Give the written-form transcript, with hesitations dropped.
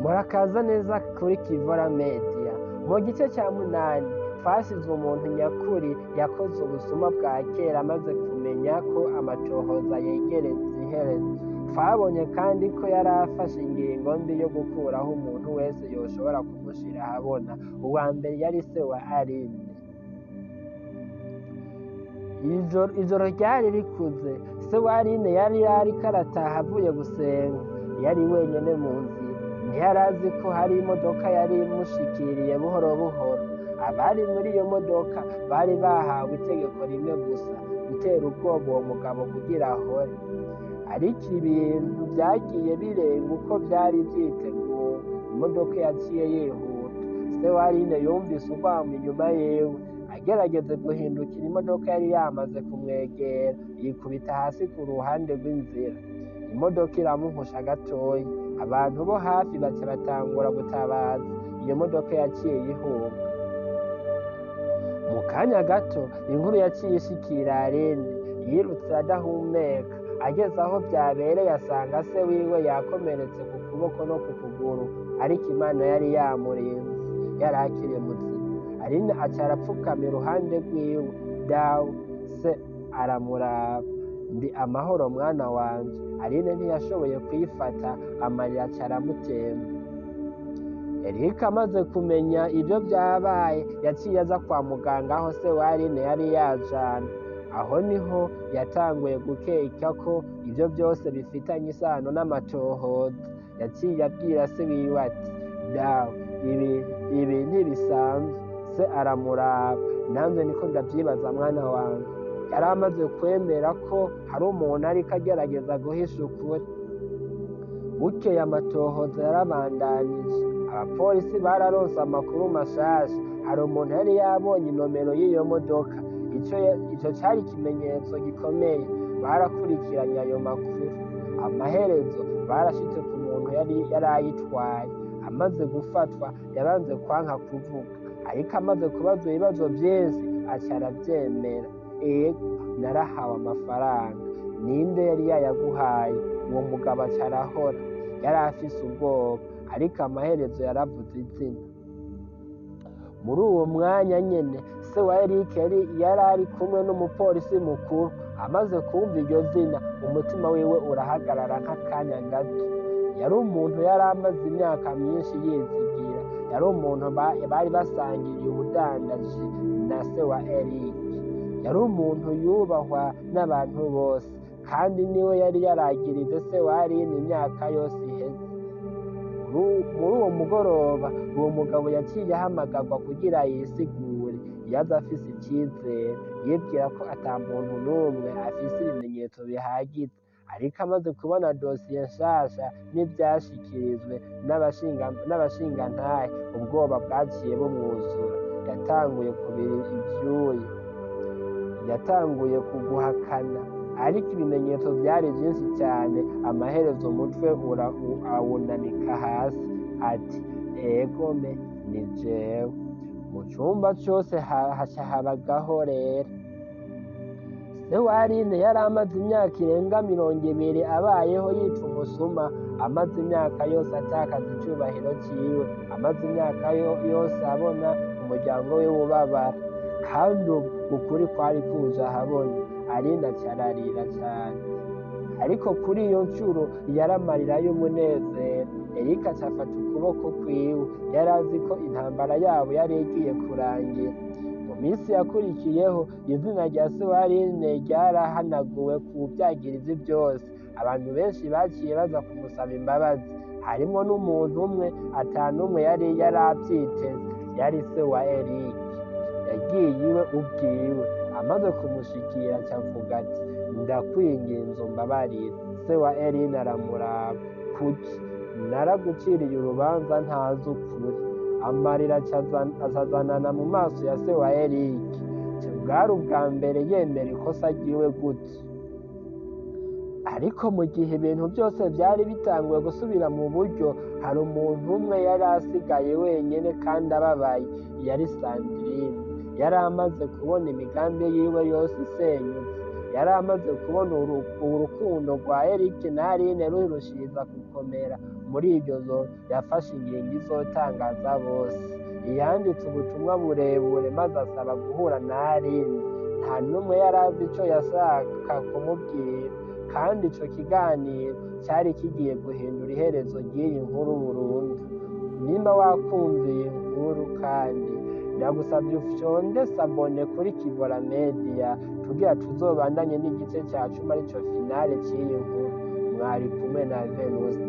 Murakaza neza kuri Kivora Media. Mu gice cya munani twasize umuntu nyakuri yakoze ubusuma bwa kera amaze kumenya ko amatohoza yegereza iherezo. Twabonye kandi ko yari afashe ingingo mbi yo gukuraho umuntu wese yoshobora kumushira ahabona. Uwa mbere yari se wa Aline. Ijoro ryari rikuze, se wa Aline yari ariko arataha avuye gusenga. Yari wenyene mu nzira. Ntiyari azi ko hari imodoka yari imushikiriye buhoro buhoro. Abari muri iyo modoka bari bahawe itegeko rimwe gusa, gutera ubwoba uwo mugabo kugira ahore. Ariko ibintu vyagiye birenga uko vyari vyiteguwe. Imodoka yaciye yihuta. Se wa Aline yumvise urwamo inyuma yiwe. Agerageze guhindukira, imodoka yari yamaze kumwegera, yikubita hasi ku ruhande rw'inzira. Imodoka iramuhusha gatoyi. Abantu bo hafi baca batangura gutabaza. Iyo modoka yaciye ihunga. Mu kanya gato inkuru yaciye ishikira Aline. Yirutse adahumeka. Ageze aho vyabereye asanga se wiwe yakomeretse ku kuboko no ku kuguru, ariko Imana yari yamurinze, yari akiri muzima. Aline aca arapfukama iruhande rwiwe. Dawe, se aramuraba. Ndi amahoro mwana wanje. Aline ntiyashoboye kwifata, amarira aca aramutemba. Eric amaze kumenya ivyo vyabaye, yaciye aza kwa muganga aho se wa Aline yari yajana. Aho niho yatanguye gukeka ko ivyo vyose bifitanye isano n'amatohoza. Yaciye abwira se wiwe ati: Dawe, ibi ntibisanzwe. Se aramuraba. Nanje niko ndavyibaza mwana wanje. Yari amaze kwemera ko hari umuntu ariko agerageza guhisha ukuri. Bukeye amatohoza yarabandanije. Abapolisi bararonse amakuru mashasha. Hari umuntu yari yabonye inomero y'iyo modoka. Ico cari ikimenyetso gikomeye. Barakurikiranye ayo makuru. Amaherezo barashitse ku muntu yari yarayitwaye. Amaze gufatwa yabanze kwanka kuvuga, ariko amaze kubazwa ibibazo vyinshi aca aravyemera. Ego, narahawe amafaranga. Ninde yari yayaguhaye? Uwo mugabo aca arahora. Yari afise ubwoba, ariko amaherezo yaravuze izina. Muri uwo mwanya nyene se wa Eric yari ari kumwe n'umupolisi mukuru. Amaze kumva iryo zina, umutima wiwe urahagarara nk'akanya gato. Yari umuntu yari amaze imyaka myinshi yizigira. Yari umuntu bari basangiriye ubudandaji na se wa Eric. Yari umuntu yubahwa n'abantu bose, kandi niwe yari yaragirize se wa Aline imyaka yose iheze. Muri uwo mugoroba, uwo mugabo yaciye ahamagarwa kugira yisigure. Yaza afise icizere, yibwira ko ata muntu n'umwe afise ibimenyetso bihagije. Ariko amaze kubona dosiye nshasha n'ivyashikirijwe n'abashingantahe, ubwoba bwaciye bumwuzura. Yatanguye kubira ivyuya, yatanguye kuguhakana, ariko ibimenyetso vyari vyinshi cyane. Amaherezo umutwe awunamika hasi, ati: Egome, ni jewe. Mu cumba cose haca habagaho rero. Se wa Aline yari amaze imyaka irenga 20 abayeho yitwa umusuma, amaze imyaka yose atakaza icubahiro ciwe, amaze imyaka yose abona umuryango wiwe ubabara. Kandi ubu ukuri kwari kuje ahabona. Aline aca ararira cane, ariko kuri iyo ncuro yari amarira y'umunezero. Eric aca afata ukuboko kwiwe. Yari azi ko intambara yabo yari igiye kurangira. Mu minsi yakurikiyeho, izina rya se wa Aline ryarahanaguwe ku vyagirizi vyose. Abantu benshi baciye baza kumusaba imbabazi, harimwo n'umuntu umwe ata n'umwe yari yaravyiteze. Yari se wa Eric. Yagiye iwe ubwiwe. Amaze kumushikira aca avuga ati: Ndakwinginze umbabarire. Se wa Aline aramuraba. Kuki? Naraguciriye urubanza ntazi ukuri. Amarira aca azanana mu maso ya se wa Eric. Bwari ubwa mbere yemera ikosa ryiwe gutyo. Ariko mu gihe ibintu byose vyari bitanguye gusubira mu buryo, hari umuntu umwe yari asigaye wenyene kandi ababaye. Yari Sandrine. Yari amaze kubona imigambi yiwe yose isenyutse. Yari amaze kubona urukundo rwa Eric na Aline rurushiriza gukomera. Muri iryo joro yafashe ingingo izotangaza bose. Yanditse ubutumwa burebure maze asaba guhura na Aline. Nta n'umwe yari azi ico yashaka kumubwira, kandi ico kiganiro cari kigiye guhindura iherezo ry'iyi nkuru burundu. Nimba wakunze iyi nkuru kandi, ndagusabye ufyonde s'abonner kuri Kivora Media kugira tuzobandanye n'igice ca cumi, arico finale c'iyi nkuru. Mwari kumwe na Venuste.